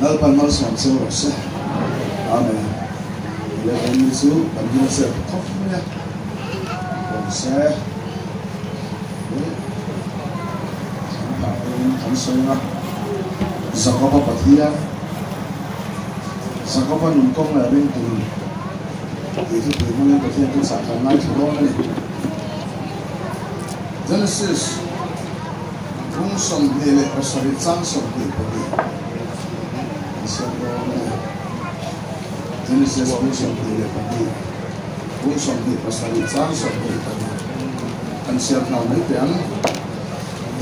Lalpan malsawm cheu rawh se. Amen. Ele kan ni chu kan hmel chep khawp mai a. Awm se. Kan phah pawhin kan sawi ang a. Jakoba Pathian, Jakoba nun kawng leh ringtu nun tih thupui hmangin Pathian chu chah kan ngaithla dawn a ni. Genesis bung 27 chang 22 kan siam dawn a ni. Genesis bung 22, bung 27 chang 22 kan siam nghal mai teh ang.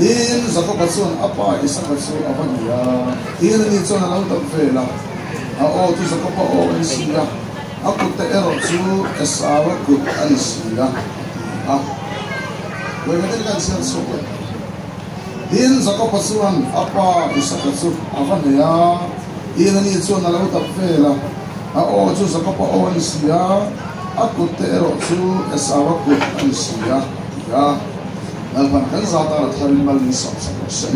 Tin, Jakoba chuan a pa Isaka chu a va ni a, tin ani chuan a lo dap vel a, a aw chu Jakoba aw a ni si a, a kutte erawh chu Esau-a kut a ni si a, a ti a. Vawikhatin kan chhiar chhuak leh. Tin, Jakoba chuan a pa Isaka chu a va nei a, tin ani chuan a lo dap vel a, a aw chu Jakoba aw a ni si a, a kutte erawh chu Esau-a kut a ni si a, a ti a. Lalpan kan zat a tharin mal min sawm sak rawh se.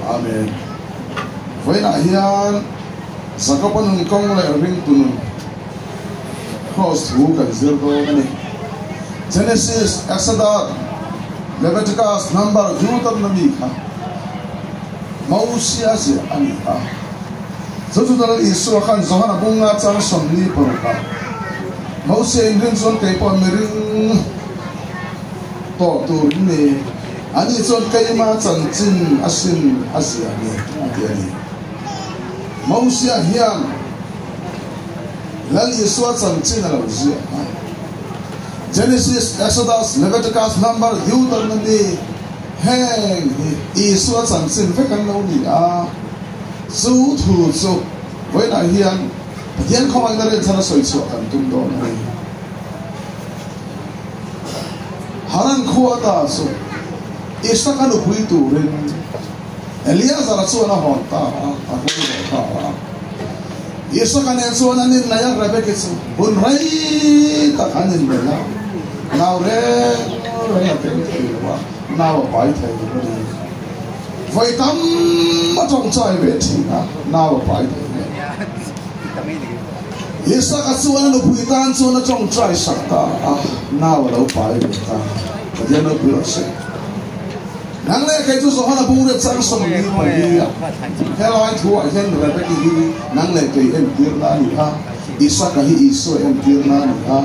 Amen. Vawiinah hian Jakoba nun kawng leh ringtu nun Kraws thu kan zir dawn a ni. Genesis, Exodus, Leviticus, Number, Deuteronomy kha Mosia ziah a ni a. Chu chu Lal Isua khan Johana bunga chang 46 ah Mosia inrin chuan kei pawh miring tawh tur in ni. Ani chuan keima chanchin a sin a zia ni a ti a ni. Mosia hian Lal Isua chanchin a lo ziak a. Genesis, Exodus, Leviticus, Number, Deuteronomy heng hi Isua chanchin vek an lo ni a. Chu thu chu vawiinah hian Pathian khawngaihna rinchhan a sawi chhuah kan tum dawn a ni. Haran khua ta chu Isaka nupui turin Eliazara chuan a hawn ta a, a hruai leh ta a. Isaka nen chuan an inneih a, Rebeki chu hun rei tak an inneih a, nau reng reng a keng thei lo a, nau a pai thei lo a ni. Vawi tam a tawngtai ve thin a, nau a pai thei lo. Isaka chuan a nupui tan chuan a tawngtai sak ta a, nau a lo pai ve ta. Pathian ropui rawh se. Nang leh kei chu Johana bung riat chang 44 a, helai thuah hian Rebeki hi nang leh kei entirna a ni a, Isaka hi Isua entirna a ni a.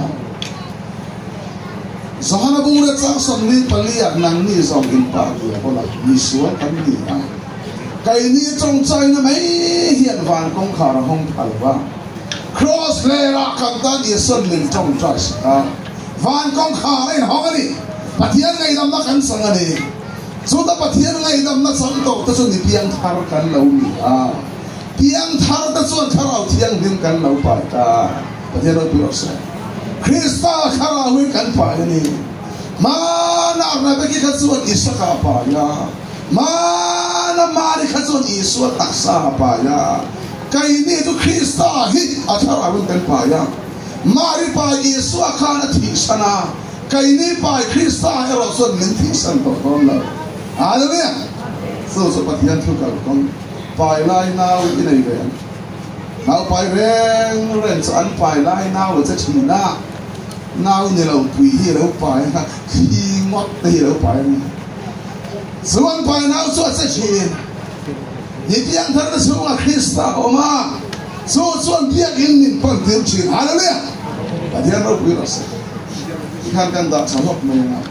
Johana bung riat chang 44 ah nangni zawng inpa diabola misual kan ni a. Keini tawngtaina mai hian van kawngkhar a hawng pha lo va, Kraws hlerah kan tan Isuan min tawngtai sak a, van kawngkhar a inhawng a ni. Pathian ngaihdamna kan chang a ni. Chuta Pathian ngaihdamna chang tawh te chu ni piangthar kan lo ni a, piangthar te chuan Thlarau Thianghlim kan lo pai ta. Pathian ropui rawh se. Krista Thlarauin kan pai a ni. Hmanah Rebeki kha chuan Isaka a pai a. Hmana Mari kha chuan Isua taksa a pai a, keini chu Krista hi a thlarauin kan pai a. Mari pai Isua khan a thihsan a, keini pai Krista erawh chuan min thihsan tawh dawn lo. Hallelujah! Chu chu Pathian thu kalkawng pai lai nau i nei ve ang. Nau pai reng reng chu an pai lai nau a che thin a, nau ni lo pui hi a lo pai a, thli ngawt te hi a lo pai a ni. Chuan pai nau chu a che thin. Ni piangthar te chhungah Krista a awm a, chu chuan biakinn min pan tir thin. Hallelujah! Pathian ropui rawh se. Tikhan kan dah tha hlawk mai ang a.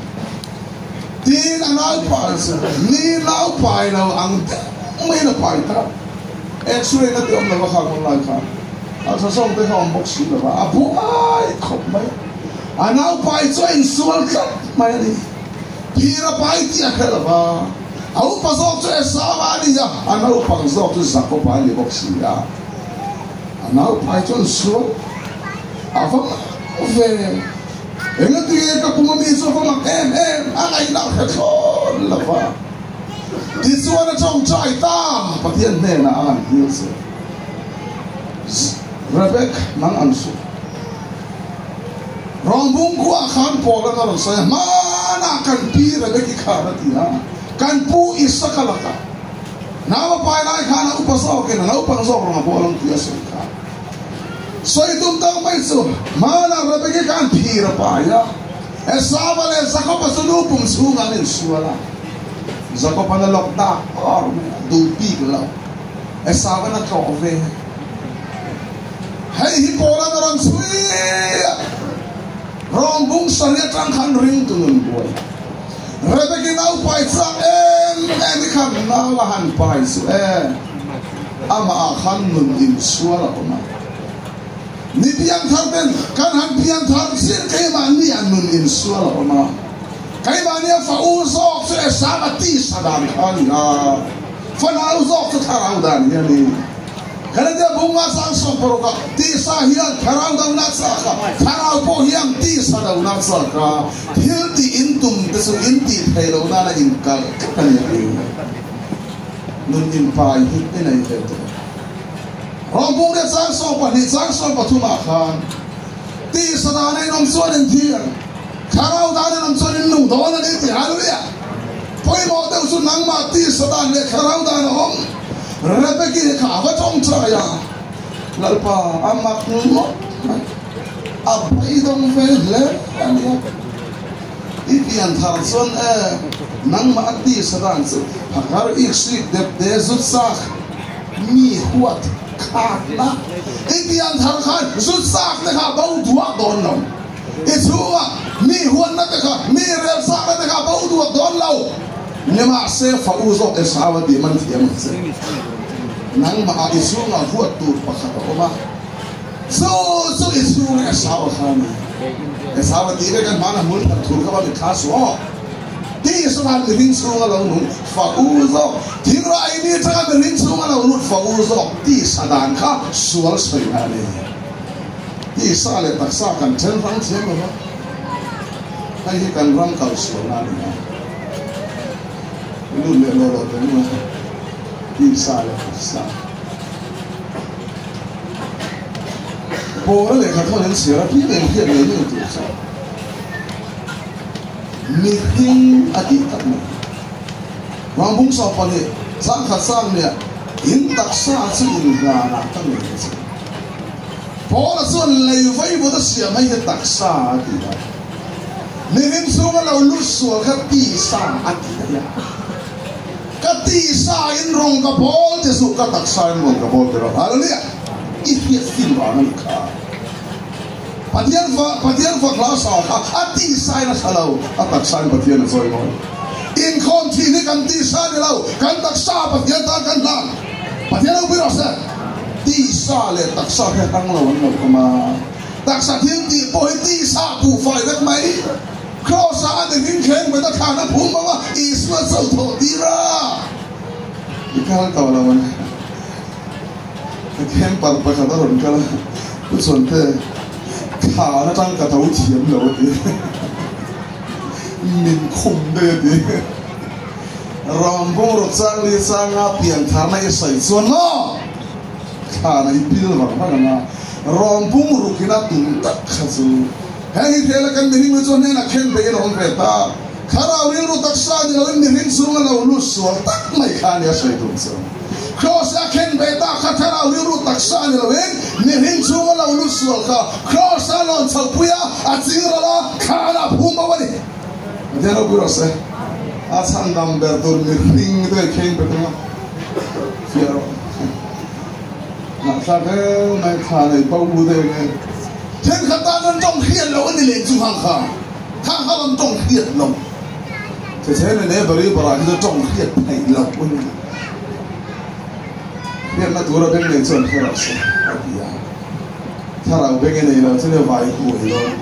Tin a nau pai chu ni nau pai lo ang deuh maiin a pai ta. X-ray na ti awm lo a kha hun lai khan. Ultrasound te kha awm bawk si lo va, a buai khawp mai. A nau pai chu a insual tlat mai a ni. Phir a pai tih a hre lo va, a upa zawk chu Esau a ni a, a naupang zawk chu Jakob a ni bawk si a. A naupai chuan sual a va mak ve, Engati ka pum ami chu a va mak em em, a ngaihna a hre thlawn lo va. Tichuan a tawngtai ta, Pathian hnenah a han dil che. Rebek, nang an suh. Rawngbung khuaah khan Paul-a'n a rawn sawi a, Hmanah kan pi Rebeki khan a ti a, kan pu Isaka lakah. Nau a pai lai khan a upa zawkin a naupang zawk rawng a bawl ang tih a sawi kha. Sawi tum tak mai chu hmanah Rebeki khan phir a pai a, Esauva leh Jakoba chu nu pum chhungah an insual a. Jakoba'n a lawk dak awr mai a, duh bik lo. Esauva'n a tlawh ve. Hei hi Paula'n a rawn chhui a, Rawng bung sarih atang khan ringtu nun buai. Rebeki nau pai chak em em i khan nau a han pai chu e, amah ah khan nun insual a awm a. Ni piangthar ten kan han piangthar chiah keimahni ah nun insual a awm a. Keimahni a fa u zawk chu Esau a tisa dan kha a ni a, fa nau zawk chu thlarau dan hi a ni. Galatia bunga chang 16 ah tisa hian thlarau donak chak a, thlarau pawh hian tisa donak chak a, thil tih in tum te chu in tih theih loh nana in kalh tlat a ni a ti. Nun inpai hi i nei ve tawh. Rom bung leh chang 12 chang 13 ah khan tisa dana in awm chuan in thi ang, thlarau dana in awm chuan in nung dawn a ni tih Hallelujah! Pawimawh deuh chu nangmah tisa dan leh thlarau dan a awm. Rebeki kha a va tawngtai a, Lalpa a mak ngawt mai, a beidawng ve hle a nia. I pian thar chuan e, nangmah a tisa dan chu phakar iksik dep de zut sak mi huat khatna. I pian thar khan zut sak te kha a bo duak dawn lo. I chhungah mi huatna te kha, mi relsakna te kha a bo duak dawn lo. Nimahse, fa u zawk Esau a tih man thiam ang che. Nangmah ah i chhungah huat tur pakhat a awm a, chu chu i chhunga Esau a kha a ni. Esau a tih vek a hmana hmul that thur kha va mit thla suh aw. Tihsanan mihring chhunga lo nung fa u zawk, thingra ei mi atanga mihring chhunga lo lut fa u zawk tihsa dan kha sual sawi a ni. Tihsa leh taksa kan then hrang thiam lo va, hei hi kan ram kal sualna a ni a. Lut leh lo lo teh nge tihsa leh taksa. Pawla lehkha thawn in chhiar a piang eng hian ngei ngei tur chu mihring a tih tak mai. Vangbung 12 changkhat sang nia in taksa chu inhlanah ka ngei che. Paula chuan lei vaivut a siam hei hi taksa a ti a, mihring chhunga lo lut sual kha tisa a ti daih a. Ka tisa in rawng ka bawl ti suh, ka taksa in rawng ka bawl ti rawh. Hallelujah! I hriat fin vang a ni kha. Pathian fa, Pathian fa hla sa kha a tisa in a hla lo, a taksa in Pathian a chawi mawi. Inkhawm thin hi kan tisa a ni lo, kan taksa Pathian tan kan hlan. Pathian lo pui rawh se. Tisa leh taksa hi a hrang lo an lo awm a, taksa thil tih pawh hi tisa buhfai vek mai. Kraws-ah a ni hring thleng bet a thlan a phum bawk a, Isua chauh thawh tir a. I kal tawh lo ang. Ka camper pakhat a rawn kal a, Pu Chhuante, thlan atang ka tho thiam lo a ti. Min khum daih a ti. Ram bungraw chang li changa pian tharna i sawi chuan maw? Thlan a i pil vang vang ang a, ram bungruk in a tum tak kha chu heng hi thela kan mihring lu chu hnenah khen beiin a awm ve ta. Thlarau rilru taksa ni loin mihring chhunga lo lut sual tak mai kha a ni a sawi tum chu. Kraws a khen ve ta kha thlarau rilru taksa ni loin mihring chhunga lo lut sual kha kraws a lawn chhohpui a, a ching ral a, thlan a phum bo a ni. Pathian ropui rawh se. A chhan dam ber tur mihring te kheng pe tung a fiah rawh. Ngahthlak heu mai thla nei bo u deuh nge. Thenkhat tan an tawng hriat loh a ni leh chu hang kha. Khang kha an tawng hriat lo. Che che ne ne bari bara hi chu tawng hriat theih loh a ni. Hriatna tura beng nei chuan hre rawh se a ti a. Thlarau beng i nei lo chu nia vai huai dawn.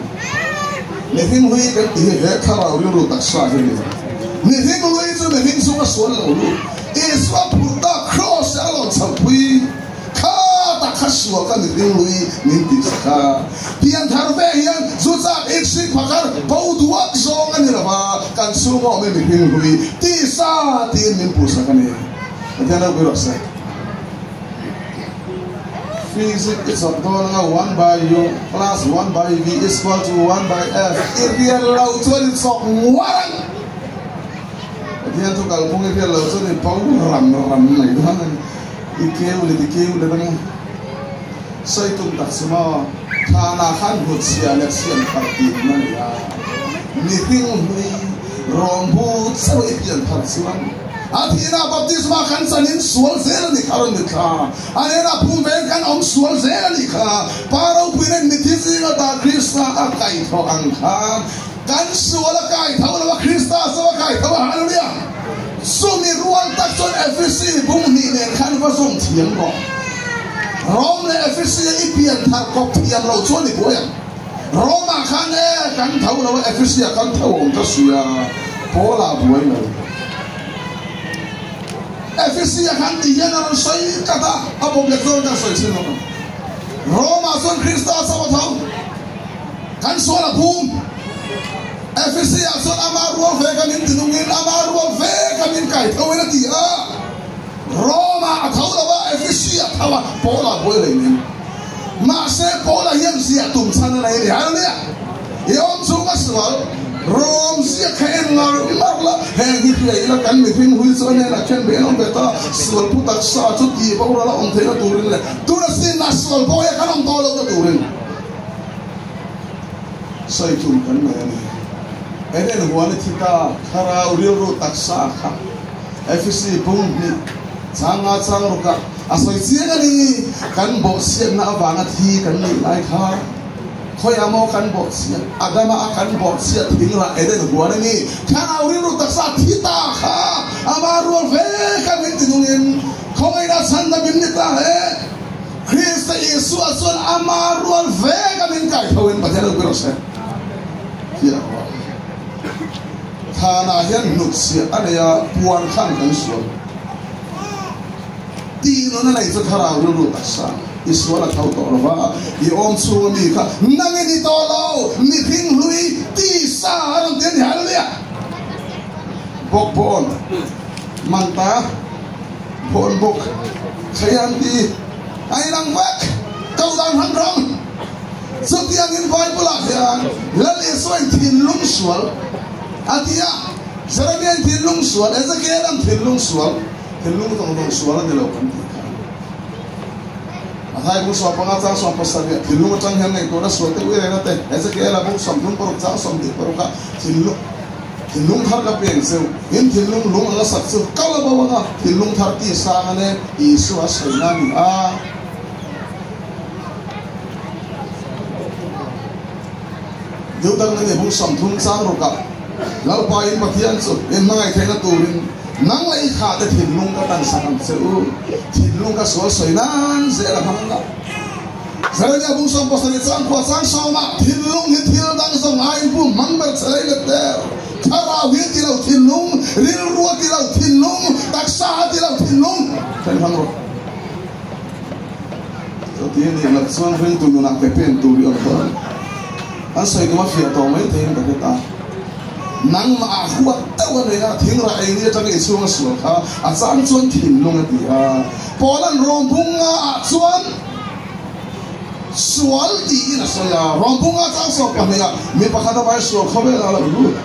Mihring hlui kan tih hi he thlarau rilru taksa hi a ni lo. Mihring hlui chu mihring chunga sual lo lut. Isua phurh tak kraws ah a rawn chhohpui. Kha tak kha sual kha mihring hlui min tih sak a. Pianthar ve hian zu chak ik sik phakar bo duak zawng a ni lo va, kan chhunga awm hi mihring hlui tisa tiin min puh sak a ni. Pathian ropui rawh se. Physics i chawp dawn anga one by u plus one by v is equal to one by f i rial lo chuan i chawp nguar ang. Pathian chu kalphung i hriat loh chuan i bo ram ram mai dawn a ni. I keu let i keu let ang a. Sawi tum tak chu maw, Thana khan hnutchhiah leh siam thar tihna a ni a. Mihring hlui rawngbu chauh i pian thar chuan a thihna baptisma kan chanin sual zel a ni kha rawn ni thla. A hnenah phum veng kan awm sual zel a nih kha. Pa ropuina in mithi zinga dah Krista a kaihthawh ang khan kan sual a kaitho lo a, Krista chu a kaitho a, Hallelujah! Chumi rual tak chuan Efesi bung hnih nen khan va zawm thiam rawh. Rom leh Efesi a i pian thar kawp thiam lo chuan i buai ang. Rome-ah khan e kan tho lo a, Efesi-ah kan tho awm ta sia, Paul-ah buai lo. Efesi-ah khan ti hian a rawn sawi tlat a, a bawp leh zawng khan sawi chhin lo ang. Rome-ah chuan Krista chauh a tho. Kan sual a phum. Efesi-ah chuan ama rual ve ka min tinungin, ama rual ve ka min kai tho in a ti a. Rome-ah a tho lo a, Efesi-ah a tho a, Paul-ah buai hlei nen. Mahse, Paula hian ziah tum chhan a nei a ni. Hallelujah! I awm chhung a sual, Rome ziak kha en ngar ngar la, heng hi hria ila kan mihring hui chu a hnenah khian be an awm ve ta, sual pu taksa chu tih boral a awm theihna turin leh tuna sinna sual bawia kan awm tawh lohna turin sawi tum kan nei a ni. Eden huan i thi ta, thlarau rilru taksa kha Efesi bung hnih chang nga chang rukah A sawi chiang a ni, kan bawhchhiatna avanga thi kan nih lai kha khawiah maw kan bawhchhiat? Adama a kan bawhchhiat thing rah Eden huan a ni, thlarau rilru taksa thi ta kha ama rual ve kha min ti nungin khawngaihna chhan na min ni ta hle. Krista Isua chuan ama rual ve kha min kai tho in Pathian a ber se. Fiah rawh. Thlanah hian hnutchhiah a nei a, puan khan kan sual. Tih nun a nei chu thlarau rilru taksa i sual a tho tawh lo va, i awm chhung a mi kha nang i ni tawh lo, mihring hlui tisa a rawn ti a ni. Hallelujah! Bawkbawn, manta, bhawn bawk, khaian ti a inang vek, ko dan hran ram. Chutiangin Bible-ah hian Lal Isuain thinlung sual a ti a, Jeremiain thinlung sual, Ezekiela'n thinlung sual, Thinlung zawng zawng sual a ni lo kan tih kha. A thai bung 15 chang 70 thinlung atang hian ngaihtuahna sual te uirena te Ezekiel-a bung 36 chang 26 ah thinlung thinlung thar ka peng cheu in thinlung lung anga sak chu ka la bo anga thinlung thar ti sang a ne Isua sawi na a ni a. Deuteronomy bung 30 chang rukah Lalpa in Pathian chu in hmangaih theihna turin nang leh i thlah te thinlung ka tan sak ang che u. Thinlung ka sual sawi nan zel a hmang a. Zeremia bung 17 chang khua chang sawmah thinlung hi thil dang zawng aiin pu hmang ber che lei let der. Thlarau hi a ti lo thinlung, rilru a ti lo thinlung, taksa a ti lo thinlung. Then hmang rawh. Chuti a nih loh chuan ringtu nunah ke pen tur i awm dawn. An sawi tum a fiah tawh mai theiin ka hre ta. Nangmah ah huat deuh a nei a, thing rah ei ni atanga i chhung a sual kha a chang chuan thinlung a ti a. Paula'n Rawmbunga ah chuan sual tiin a sawi a, Rawmbunga chang 12 ah mi pakhat a vai sual khawvel ah a lo lut.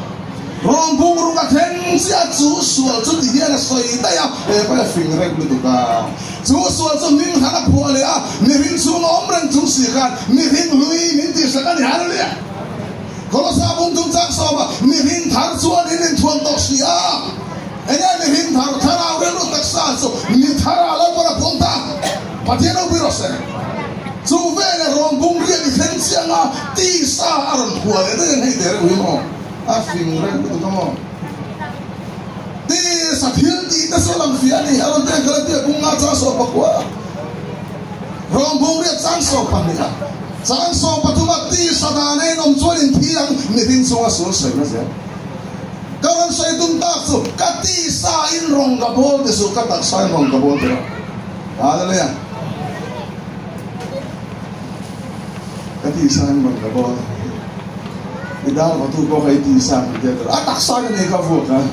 Rawmbung ruk a thleng chiah chu sual chu ti hian a sawi daih a, he pa hi a fing reng lutuk a. Chu sual chu hming hlan a phuah leh a, mihring chhung a awm reng chung si khan mihring hlui min tihsak a ni. Hallelujah! Kolosa bung chung chang sawma mihring thar chuan in inthuam tawh si a. Enge mihring thar? Thlarau rilru taksa chu mi thar ah lo pawn a phuam ta. Pathian ropui rawh se. Chu veleh rawn bung riak i thleng chiang a, tisa a rawn phuah leh daih ang hei der ui maw? A fing reng lutuk a maw? Tisa thil tih te chu a lang fiah a ni. A rawn teng kal a tia bung nga chang 19 a rawn bung riat chang 12 a chang 13 a tisa dan a inawm chuan in thi ang mihring chunga sual sawi na zel. Ka rawn sawi tum tak chu ka tisa in rawng ka bawl ti suh ka taksa in rawng ka bawl ti rawh. Hallelujah. Ka tisa in rawng ka bawl. I dar vatu pawh kha i tisa kan tia tur a taksa ka nei kha vuak a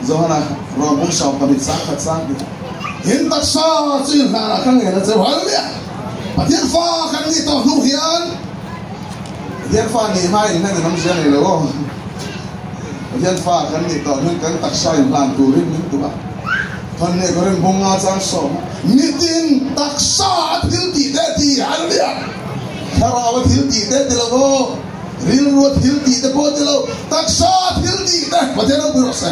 Johana rawn bung 12 chang khat chang ti in taksa chu in hlan ah ka ngen a cheu hallelujah Pathian fa kan nih tawh hnu hian Pathian fa nih hma in hman in awm zia nei lo aw. Pathian fa kan nih tawh hnuin kan taksa in hlan turin min duh a. Thawnneh Korin bung nga chang sawm a, Mitin taksa a thil tih te ti Hallelujah! Thlarau a thil tih te ti lo aw, rilru a thil tih te pawh ti lo, taksa a thil tih te Pathian ropui rawh se.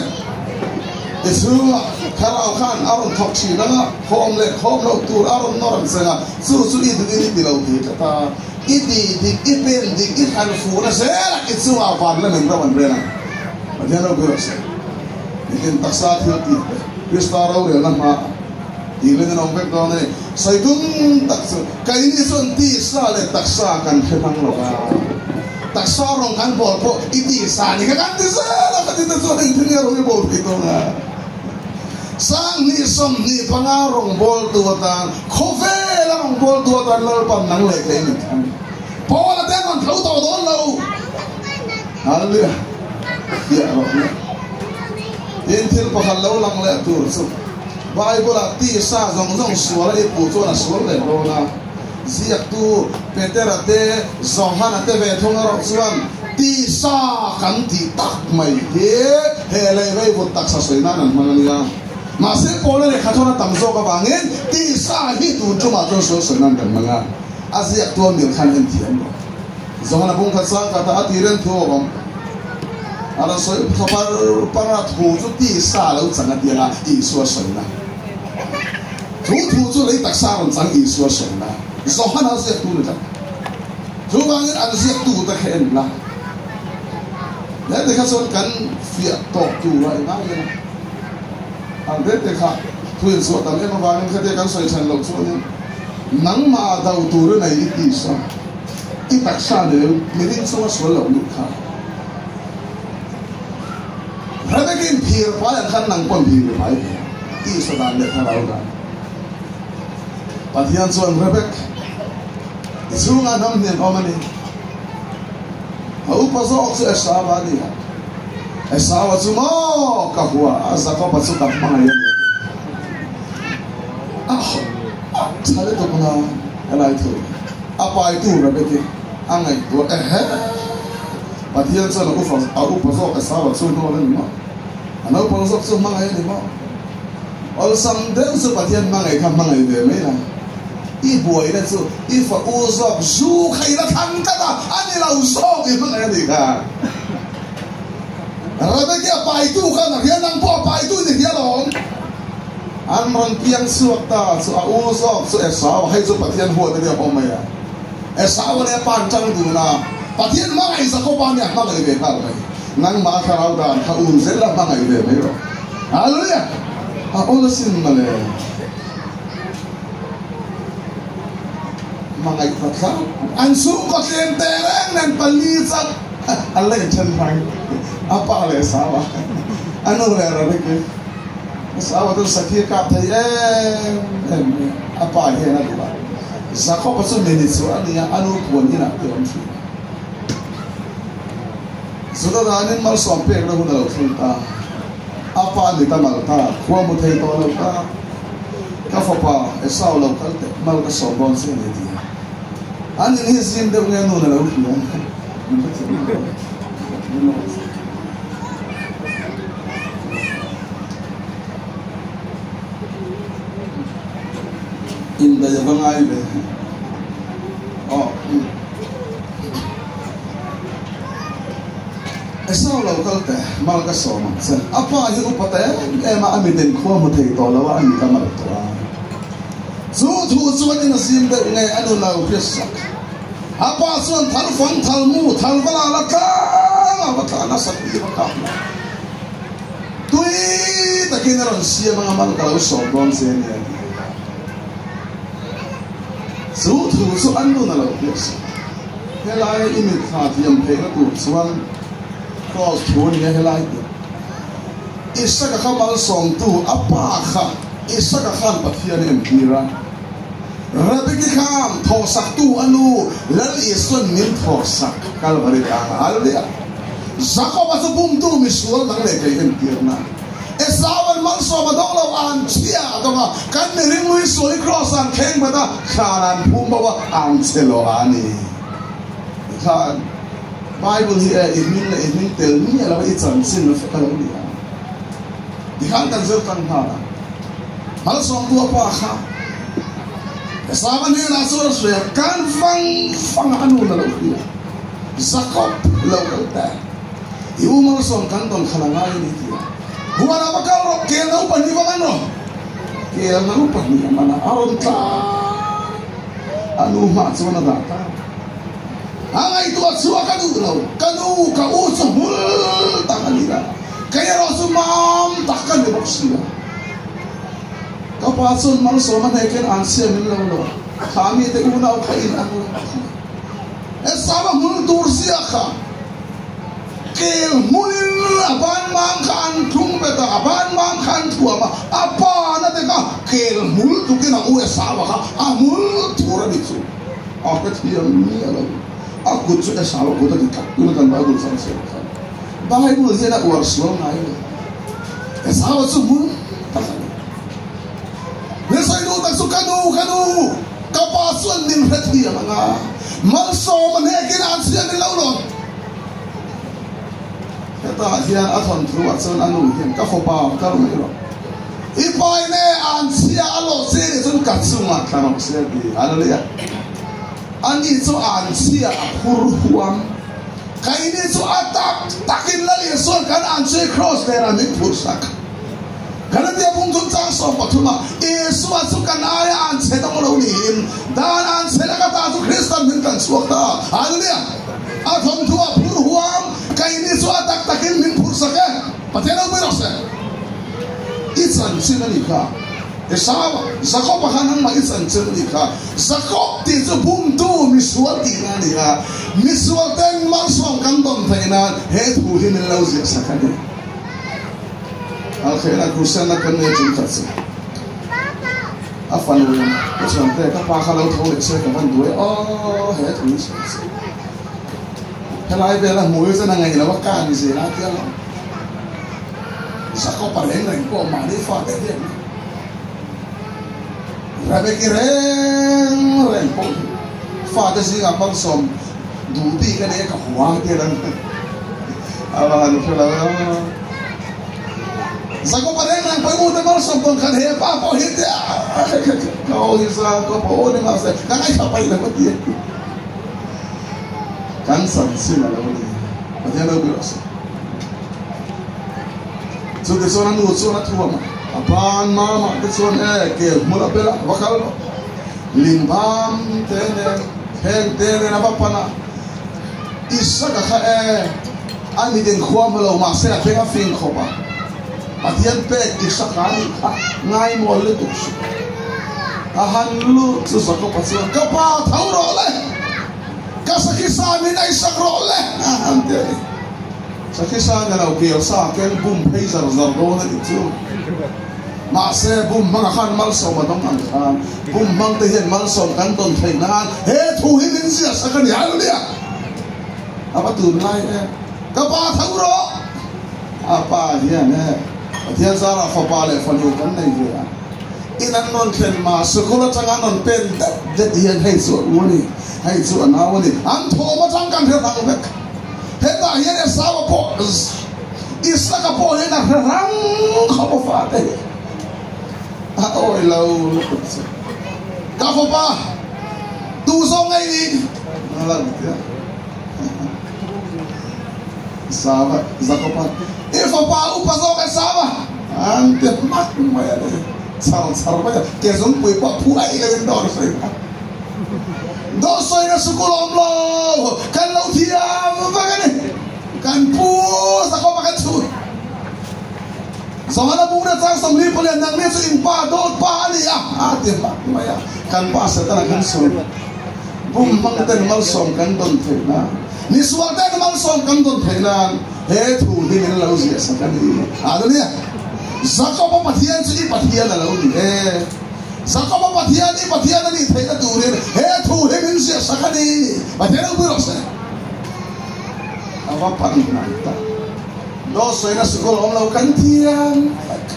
Ti chhungah Thlarau khan a rawn thawk thin ang a, khawm leh khawm loh tur a rawn nawr ang cheng a, chu chu i duhin i ti lo thei tlat a, i ti dik, i pen dik, i thlan fuhna zel a, i chungah van lamin ro an rel ang. Pathian ropui rawh se. Nitin taksa thil tih te Krista rorelna hmaah tih rin an awm vek dawn a ni. Sawi tum tak chu keini chuan tisa leh taksa kan hre hmang lo va, taksa rawng kan bawl pawh i tisa ni kha kan ti zel a, ka ti te chuan engtin nge rawng i bawl thei dawn a? 2025 rawngbawltu atan khawvela rawngbawltu atan Lalpan nang leh kei min thlang. Paula te an rawn tho tawh dawn lo. Hallelujah! Fiah rawh le. Tin, thil pakhat lo lang leh tur chu Bible-ah tisa zawng zawng suala i puh chuan a sual leh dawn a. Ziaktu Petera te, Johana te ve thung erawh chuan tisa kan tih tak mai hi he lei veivut taksa sawi nan an hmang a nia. Mahse, Paula lehkha thawn a tam zawk avangin tisa hi tun tumah chuan sual sawi nan kan hmang a. A ziaktu a mil khan en thiam lo. Zawhna bung khat sang khat a a ti reng thu a awm. A rawn sawi tha par par a, thu chu tisa lo chang a tia a, Isua sawina. Chu thu chu lei taksa rawn chang Isua sawina. Johana ziaktu ni tlat. Chu vangin an ziaktu te kha en la. He te kha chuan kan fiah tawk tur a ingai en a. Ang te te kha thu insuah tam em avangin khatia kan sawi chhan loh chuanin nangmah do tur a nei i tisa. I taksa neu mihring chunga sual loh nih kha. Rebecca-in phir pai ang khan nang pawn phir i pai ve a, tisa dan leh thlarau dan. Pathian chuan Rebecca, i chhungah hnam hniam awm a ni. A upa zawk chu Esau-a a ni a. Esau-a chu maw ka hua a, Jakob-a chu ka hmangaih a ni a ti. A a tha lutuk na helai thu. A paitu Rebeki a ngaihtuah ehe. Pathian chuan a ufa a upa zawk Esau-a chu hnawl a ni maw? A naupang zawk chu hmangaih a ni maw? Awlsam deuh chu Pathian hmangaih kha hmangaih ve mai la. I buaina chu i fa u zawk zu kha i la thlang tlat a, a ni lo zawk i hmangaih a nih kha. Rebeki a paitu khan a hria, nang pawh a paitu i ni hria alawm. An rawn piang chhuak ta chu a u zawk chu Esau, hei chu Pathian huat a nia awm mai a. Esau a nia pan tang dun a, Pathian hmangaih Jakoba nia hmangaih ve nghal mai. Nangmah a thlarau dan kha un zel a hmangaih ve mai rawh. Hallelujah! A awl asin mawle. Hmangaih ta tlat. An chhungkaw tlem teh reng nen pali chak an la inthen hmang. A pa leh Esau a, a nu leh Rebeki. Esau chu sakhi a kap thei em em mai a, a pa hian a duh a. Jakob-a chu mini chu a ni a, a nu puan inah te a awm thin a. Juda danin malsawm pekna hun a lo thleng ta, a pa ni ta mal ta, khua mu thei tawh lo ta, ka fapa Esau lo kal teh, mal ka sawm dawn che a ni a ti a. An in hi zim deuh nge nun a lo hria a, min hrethiam lo. Indaih a va ngai ve. Aw. Esau lo kal teh, mal ka sawm ang che. A pa hi upa ta em em a, a miten khua hmu thei tawh lo a, a mit a mal tawh a. Chu thu chuan in a zim deuh nge a nu lo hria sak. A pa chuan thal fang, thal mu, thal va la la tlang a va tla nasa tih va kap la. Tui takin a rawn siam anga mal ka lo sawm dawn che a ni a ti a. Chu thu chu an nun a lo hriat sak. Helai i mitthla thiam theihna tur chuan Kraws thu a ni a helai tih. Isaka kha malsawmtu a pa kha Isaka khan Pathian a entir a. Rebeki khan thawhsaktu a nu Lal Isuan min thawhsak Kalvari tlang a Hallelujah! Jakoba chu bumtu misual dang leh kei entirna Esauan malsawm a dawng lo an chhia a dawng a, kan mihring lui sual i Kraws an thleng bat a, thlan an phum bo a, an che lo a ni. Tikhan. Bible hi e i hming leh i hming tel miah lo a i chanchin vek a lo ni a. Tikhan kan zir tlang nghal a. Malsawmtu a pa kha Esava hnenah chuan a sawi a, Kan fang fangah a nu na lo hria, Jakob lo kal ta, i u malsawm kan dawn khan a ngai a ni ti a. Huanah va kal rawh, kel no pahnih va man rawh. Kel no pahnih a man a, a rawn tlan a nu hmah chuan a dah ta. A ngaihtuah chhuah ka duh lo, ka nu ka u chu hmul tak a ni a, kei erawh chu mam tak ka ni bawk si a. Ka pa chuan malsawm a hnekin an siam in lo lo, kha mite unau kha in ang lo kha. Esau a hmul tur zia kha kel hmunin a ban mam kha an thlung bet a, a ban mam kha an thuam a, a pa na te kha kel hmul tukin a u Esau a kha a hmul tur a ni chu. A hrethiam miah lo. A kut chu Esau a kut a ti tlat tuna kan Bible chang siam khan. Bible hian a uar sual ngai lo. Esau chu hmun tak a ni. Min sawi duh tak chu ka nu, ka nu, ka pa chuan min hrethiam ang a, malsawm a hnekin an chhiat ni lo lo. Hetah hian a thawnthu ah chuan a nu hian ka fapa kal mai rawh. I paine an chhia a lawh che nih chuan ka chungah thla rawh se a ti. Hallelujah. Ani chu an chhia a phur huam. Keini chu a tak takin Lal Isua'n kan anchei kraws nen a min phurhsak. Galatia bung chungchang 13 ah Isua chu kan aia anchhe dawng lo niin dan anchhe laka ta chu Krista'n min tlan chhuak ta. Hallelujah! A thawmthu ah phur huam, keini chu a tak takin min phurhsak e. Pathian ropui rawh se. I chanchin a nih kha. Esau, Jakob-a khan nangmah i chanchin a nih kha. Jakob tih chu bumtu, misual tihna a ni a. Misual ten malsawm kan dawn theih nan he thu hi min lo ziah sak a ni. Alkhaina Krusena kan nei chung khat chu a fanu in ka chhuan te ka pa kha lo tho leh se ka van duai aw he thu hi sawi se. Helai vela hmu hi chuan a ngaih lo a ka ni zel a tia lo. Jakob-a reng reng pawh mahni fate hian Rebeki reng reng pawh hi fate zingah malsawm duh bik a nia ka hua tia lang a va han hre lo a. Jakob-a reng reng pawh i ute malsawm dawn khan he pa pawh hi tia ka aw hi Jakob-a aw ni mahse ka ngaithla paih lo a ti a. Kan chanchin a lo ni. Pathian lo ber rawh se. Chute chuan a nu chuan a thuam a, a ban mamah te chuan e kel hmul a bel a, va kal rawh. Lingbam te nen, heng te nen a va pan a, Isaka kha e a mit in khua hmu lo mahse a thleng a fing khawp a, Pathian pek Isaka a nih kha ngaimawl lutuk suh. A han lut chu Jakob-a chuan, Ka pa tho rawh le, ka sakhi sa min ei sak rawh le, a han ti a ni. Sakhi sa ni lo, kel sa ken bum phei zar zar dawn a nih chu. Mahse, bum hmanga khan malsawm a dawng ang khan, bum hmang te hian malsawm kan dawn theih nan he thu hi min ziah sak a ni. Hallelujah! A va tun lai e, ka pa tho rawh! A pa hian e, Pathian zarah fapa leh fanu kan nei ve a. In an rawn thlen mah, sikul atanga an rawn pen det det hian hei chu a u a ni, hei chu a nau a ni. An thawm atang kan hre rang vek. Hetah hian Esau-a pawh Isaka pawh hian a hre rang khawp a fate hi a awi lo lutuk chu. Ka fapa tu zawng ngei ni? A lo ti a. Esau-a, Jakob-a, I fapa upa zawk Esau-a an ti hmak mai a ni. Char char mai a, ke zungpui pawh phu aih loin dawr sawi kha. Dawh sawina sukul awm lo, kan lo thiam vek a ni. Kan pu Jakob-a kan chhun. Zawhna bung na chang 44 nangni chu in pa dawt pa a ni a, a ti hmak mai a. Kan pa Setana kan chhun. Bum hmang ten malsawm kan dawn theih nan, misual ten malsawm kan dawn theih nan he thu hi min lo ziah sak a ni. Hallelujah! Jakob-a Pathian chu i Pathian a lo ni e. Jakob-a Pathian i Pathian a nih theihna turin he thu hi min ziah sak a ni. Pathian ropui rawh se. A va pan hnai tak. Dawt sawina sikul awm lo kan thiam vek.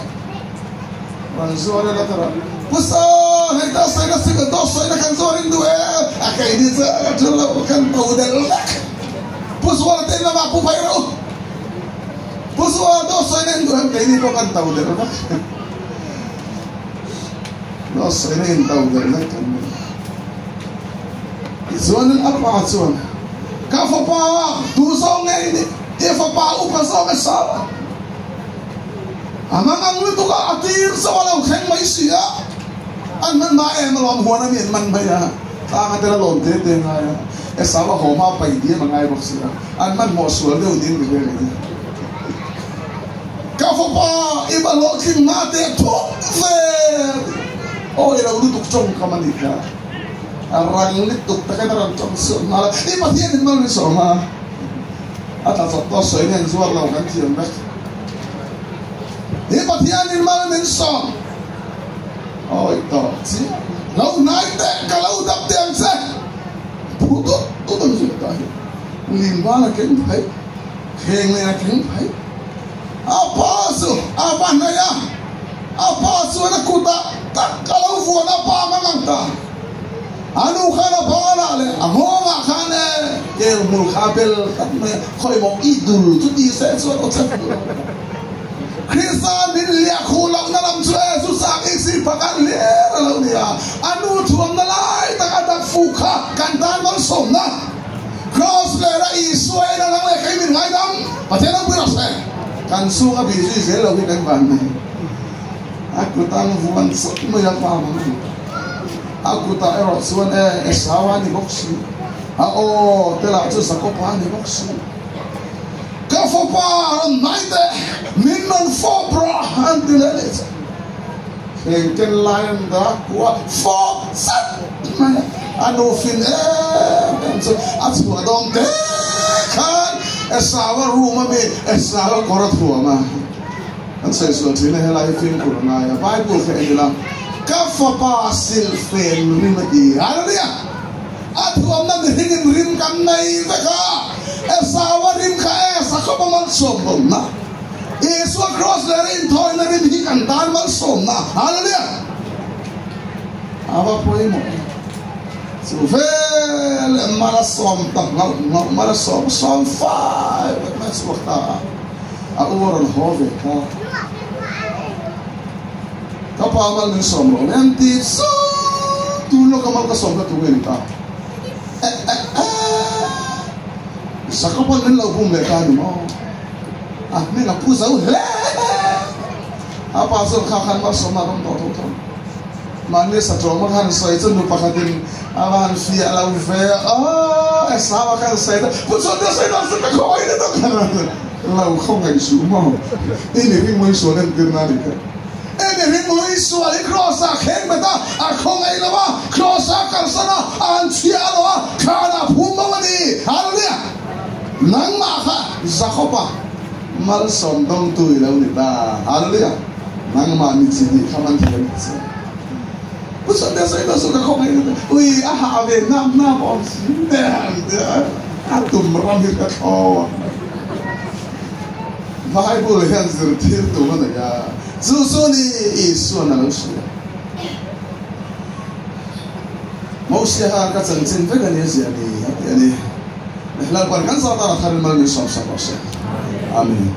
Rawn zuar ila ka rawn Pu Saw, hei dawt sawina sikul, dawt sawina kan zuar in duh e. A keini chu a ṭha lo, kan bo del vek. Pu Zuala te in lamah pu phei rawh u. Pu Zuala dawt sawina in duh em keini pawh kan to der vek. Dawt sawina in to der vek kan ni. Tichuanin a pa chuan, Ka fapa, tu zawng nge i nih? I fapa upa zawk e sau a. A mangang lutuk a, a tir zawk a lo thleng mai si a. An hman hma em alawm, huan a mi an man mai a. Tlang a tel a lawm te te ngai a. Esau a haw hma paih diam a ngai bawk si a. An hmanhmawh sual deuh niin ka hria kei chu. Ka fapa, i va hlawhtling hma teh thut ve! Aw, i lo lutuk tawngkam a nih kha. A rang lutuk takin a rawn tawng suah nghal a, I Pathian in mal min sawm a, a tla chawp tawh sawi nen zuar lo kan thiam vek. I Pathian in mal min sawm awi tawh chiah lo hnai teh ka lo dap teh ang che phu dut dut ang zui ta hi lim ban a keng phei kheng nen a keng phei a pa chu a va hnaih a. A pa chuan a kutah tak a lo vuan a, pa mang ang ta. A nu khan a banah leh a nghawngah khan e kel hmul kha a bel tak mai a, khawi maw i dul chu ti se chuan aw chat duh lo. Krista min liah khuh lohna lam chu e zu chak i si pakhat hlir a lo ni a, a nu thuamna lai tak a dak fuh kha kan tan malsawmna. Kraws leh a Isua en a lang leh kei min ngaidam Pathian ropui rawh se. Kan chhung a bih zui zel lo hi kan van mai. A kut ang vuan chauh mai a pa mang ang. A kutah erawh chuan e Esau a ni bawk si. A aw te lah chu Jakob-a a ni bawk si. Ka fapa rawn hnai teh, min rawn fawp rawh an ti leh leh chauh. Heng ken lai an dah kua fawp zet mai a, a nu fin em em chu a chhuah dawn te khan Esau-a room a mi Esau-a kawr a thuam a, kan sawi sual thin a helai hi fimkhur a ngai a, Bible kha en ila ka fapa silhfen rim a ti, Hallelujah! A thuamna mihring in rim kan nei vek a, Esau-a rim kha e Jakob-a malsawm dawnna. Isua Kraws leh rinthawina rim hi kan tan malsawmna, Hallelujah! A va pawimawh em! Chu veleh mal a sawm ta nghauh nghauh, mal a sawm sawm fai vek mai a chhuak ta a, a u a rawn haw ve ta. Ka pa mal min sawm rawh nen ti chu tun lawka mal ka sawm kha tu nge ni ta? Eh eh eh! Jakob-a'n min lo bum leh ta a ni maw? A hming a pu zo hle. A pa chuan kha khan malsawmna a rawn dawh tho tho. Mahni satawma khan sawi chu nu pakhatin a va han fiah lo ve a, Aw Esau-a khan sawi ta, Pu Chhuantea sawi dan chu ka khawngaih ni tak khan lo khawngaih suh maw? I mihring mui sual entirna a nih kha. I mihring mui sual hi Kraws-ah kheng bet a, a khawngaih lo a, Kraws-ah a kalsan a, a han chhiah lo a, thlanah a phum bo a ni. Hallelujah! Nangmah kha Jakob-a malsawm dawngtu i lo ni ta. Hallelujah! Nangmah ni chi nih kha man thiam ta che. Pu Sunday sawi ta chu ka khawp mai ta. Ui, a hah ve hnap hnap awm si nen tia a tum ram hi ka thlawk mai. Bible hian zirtir tum a nei a, chu chu ni Isua'n a lo hria. Mosia khan ka chanchin vek a ni a ziah ni a ti a ni. Lalpan kan zah tan a thar in mal min sawmsak rawh se. Amen.